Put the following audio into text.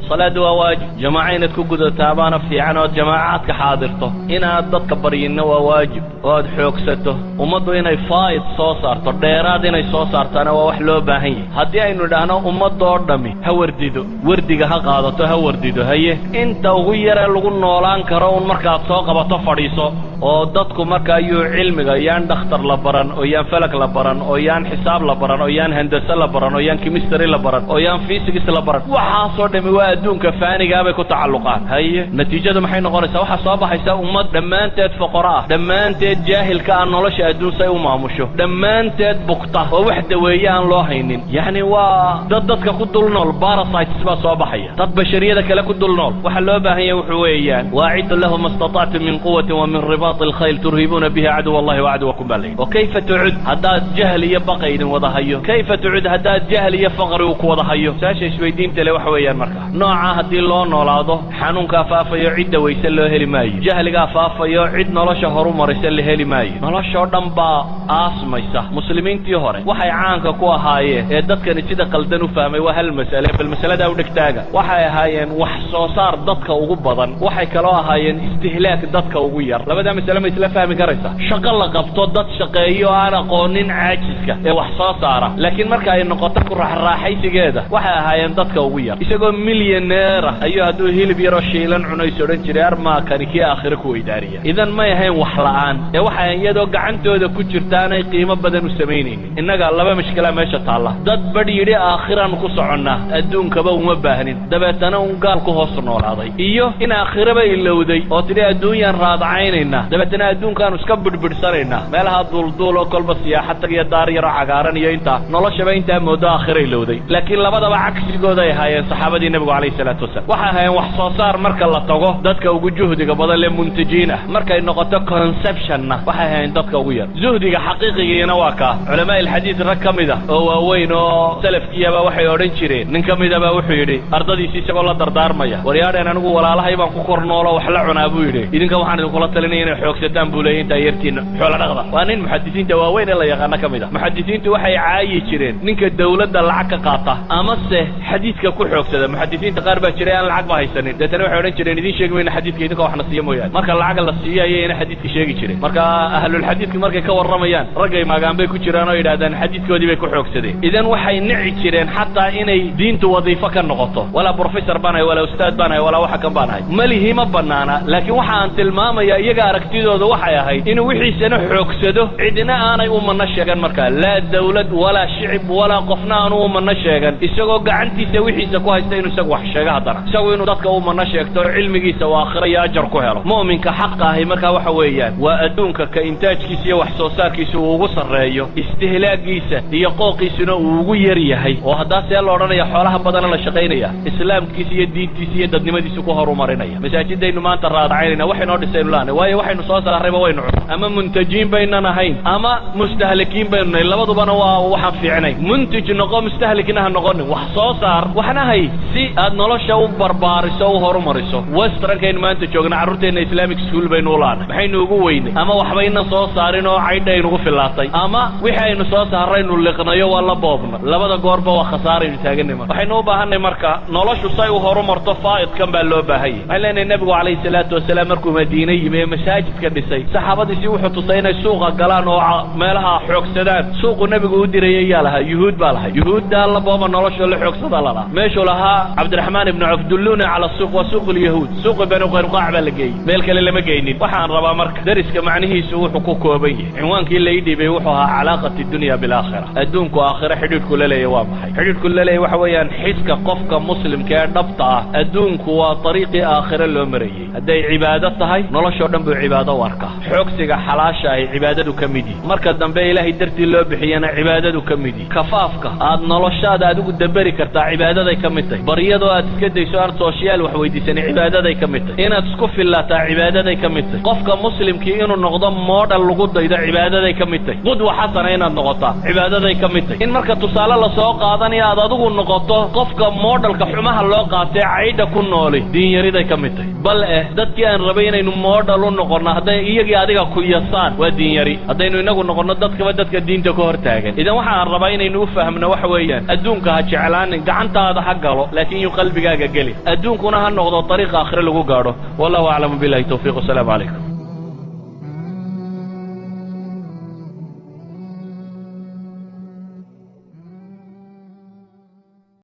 Salaadu waa waajib, jamaaco inaad ku gudataa baana fiican ood jamaacaadka xaadirto. Inaad dadka baryinna waa waajib oo aad xoogsato. Ummaddu inay faa'id soo saarto, dheeraad inay soo saartaana waa wax loo baahan yahay. Haddii aynu idhaahno ummadoo dhammi ha wardido, wardiga ha qaadato, ha wardido, haye, inta ugu yaree lagu noolaan karo un markaad soo qabato fadhiiso, oo dadku marka ayuu cilmiga yaan dhakhtar la baran, oo yaan falak la baran, oo yaan xisaab la baran, oo yaan handase la baran, oo yaan chemistry la baran, oo yaan physics la baran, waxaasoo dhammi waa adduunka faanigaa bay ku tacalluqaan. Haye, natiijadu maxay noqonaysaa? Waxaa soo baxaysa ummad dhammaanteed foqoro ah, dhammaanteed jaahilka ah nolosha adduun say u maamusho, dhammaanteed bugta oo wax daweeye aan loo haynin. Yacni waa dad dadka ku dul nool, parasites baa soo baxaya, dad bashariyada kale ku dul nool. Waxa loo baahan yahay wuxuu weeyaan: وأعدوا لهم ما استطعتم من قوة ومن رباط الخيل ترهبون به عدو الله وعدوكم baa layidhi. Oo kayfa tucud haddaad jahli iyo baqa idin wada hayo? Kayfa tucud haddaad jahli iyo faqri uu ku wada hayo? Su-aasha isweydiinta le waxa weeyaan, marka noocaa haddii loo noolaado, xanuunkaa faafayo, cidda wayse loo heli maayo, jahligaa faafayo, cid nolosha horu maraysa la heli maayo, noloshoo dhan baa aasmaysa. Muslimiintii hore waxay caanka ku ahaayeen ee dadkani sida qaldan u fahmay waa hal masale, bal masaladaa u dhegtaaga. Waxay ahaayeen wax soo saar dadka ugu badan, waxay kaloo ahaayeen istihlaak dadka ugu yar. Labadaa masale ma isla fahmi karaysa? Shaqo la qabto, dad shaqeeyo aan aqoonin caajiska ee wax soo saara, laakiin marka ay noqoto ku raaxraaxaysigeeda waxay ahaayeen dadka ugu yar. Isagoo milyaneera ayuu hadduu hilib yaroo shiilan cunays odhan jiray, armaakani kii aakhire ku weydaariya. Idan may ahayn wax la'aan ee waxay iyadoo gacantooda ku jirta aanay qiimo badan u samaynaynin. Innaga laba mashkilaa meesha taalla: dad badh yidhi aakhiraanu ku soconnaa, adduunkaba uma baahnin, dabeetana un gaal ku hoos noolaaday, iyo in aakhiraba ilowday oo tidhi adduunyaan raadacaynaynaa, dabeetana adduunkaanu iska bidhbidhsanaynaa, meelaha duulduul oo kolba siyaaxa tag iyo daar yaroo cagaaran iyo intaa noloshaba intaa moodo aakhira ilowday. Laakiin labadaba cagsigooday ahaayeen saxaabadii nebigu calayhi salaatu wasalam. Waxay ahaayeen wax soo saar marka la tago dadka ugu juhdiga badan lee muntajiin ah, markay noqoto consumptionna waxay ahaayeen dadka ugu yar. Zuhdiga xaqiiqigiina waa kaa. Culamaa ilxadiid rag ka mid ah oo waaweyn oo salafkiiyaba waxay odhan jireen, nin ka midaba wuxuu yidhi ardadiisi isagoo la dardaarmaya: "Waryaadheen, anigu walaalahay baan ku kor noolo wax la cunaa," buu yidhi. "Idinka waxaan idinkula talinaya inay xoogsataan," buu leeyay, "intaa yartiina xoola dhaqda." Waa nin muxadisiinta waaweyn ee la yaqaano ka mid ah. Muxadisiintu waxay caayi jireen ninka dawladda lacag ka qaata amase xadiidka ku xoogsada. Muxadisiinta qaar baa jiray aan lacag ba haysanin, deetana waxay odhan jireen: "Idiin sheegi mayna xadiidka idinka waxna siiya mooyaane." Marka lacag la siiyo ayayna xadiidka sheegi jireen. Marka ahlulxadiidka markay ka warramayaan raggay maagaan bay ku jiraan oo yidhahdaan xadiidkoodii bay ku xoogsadeen. Idan waxay nici jireen xataa inay diintu wadiifo ka noqoto. Walaa professor baan ahay, walaa ustaad baan ahay, walaa waxa kan baan ahay, malihi ma banaana. Laakiin waxa aan tilmaamaya, iyaga aragtidooda waxay ahayd inuu wixiisana xoogsado, cidina aanay u manno sheegan markaa, laa dawlad walaa shicib walaa qofna aanu u manno sheegan, isagoo gacantiisa wixiisa ku haysta inuu isagu wax sheego, haddana isagu inuu dadka u manno sheegto, cilmigiisa uu aakhiro iyo ajar ku helo. Mu'minka xaqa ahi markaa waxa weeyaan waa adduunka ka intaajkiisa iyo wax soo saarkiisa uu ugu sarreeyo, istihlaagiisa iyo qooqiisuna uu ugu yar yahay. Oo haddaa see la odhanaya xoolaha badana la shaqaynaya, islaamkiisa iyo diintiisa iyo dadnimadiisa ku horumarinaya? Masaajidaynu maanta raadacaynayna waxaynoo dhisaynu laanay, waayo waxaynu soo saarrayba waynu cun. Ama muntajiin baynan ahayn ama mustahlikiin baynu nahay, labadubana waa waxaan fiicnayn. Muntij noqo, mustahlikna ha noqonin. Wax soo saar, waxna hay, si aad nolosha u barbaariso, u horumariso. Westernkaynu maanta joogna carruurteenna Islamic school baynu u laanay. Maxaynu ugu weynay? Ama waxbaynan soo saarin oo caydha aynugu fillaatay, ama wixii aynu soo saarraynu liqnayo, waa la boobna. Labada goorba waa khasaaraynu taaganay. Marka waxaynu u baahanay, marka noloshu say u horumarto, faa'idkan baa loo baahan yahy. Waxaan leenahay, nebigu calayhi salaatu wasalaam markuu Madiine yimi ee masaajidka dhisay, saxaabadiisii wuxuu tusay inay suuqa galaan oo meelaha xoogsadaan. Suuqu nebigu u dirayay yaa lahaa? Yuhuud baa lahay. Yuhuuddaa la booba, noloshoo la xoogsada lalahaa. Meeshuu lahaa Cabdiraxmaan ibnu Cawf: "دلوني على السوق", waa suuq alyahuud. Suuqi Banu Qaynuqaac baa la geeyey, meel kale lama geynin. Waxaan rabaa marka dariska macnihiisu wuxuu ku kooban yahay, cinwaankii la ii dhiibay wuxuu ahaa علاقة الدنيا بالآخرة. Adduunku aakhiro xidhiidhku la leeyahy waa maxay? Xidhiidhku la leeyahy waxa weeyaan, xiska qofka muslimka ee dhabta ah, adduunku waa dariiqii aakhiro loo marayey. Hadday cibaado tahay, noloshoo dhan buu cibaado u arkaa. Xoogsiga xalaasha ahi cibaadadu ka mid yihi, marka dambe ilaahay dartii loo bixiyana cibaadadu ka mid yihi. Kafaafka aad noloshaada adigu daberi kartaa cibaadaday ka mid tahay. Baryadoo aad iska dayso, aan social wax weydiisanay, cibaadaday ka mid tahay. Inaad isku fillaataa cibaadaday ka mid tahay. Qofka muslimkii inuu noqdo model lagu daydo cibaadaday. Cibaadaday ka mid tahy. Qudwa xasana inaad noqotaa cibaadaday ka mid tahy. In marka tusaale lasoo qaadanayo aad adigu noqoto qofka moodhalka xumaha loo qaatee caydha ku nooli, diinyariday ka mid tahy. Bal eh, dadkii aan rabay inaynu moodhal u noqonno hadday iyagii adiga ku yasaan, waa diinyari. Haddaynu inagu noqonno dadkaba dadka diinta ka hor taagan. Idan waxaan rabaa inaynu u fahmno waxa weeyaan, adduunka ha jeclaanin, gacantaada ha galo, laakiin yuu qalbigaaga geli. Adduunkuna ha noqdo dariiqa aakhire lagu gaadho. Wallahu aclamu, billahi tawfiiq, wasalaamu calaykum.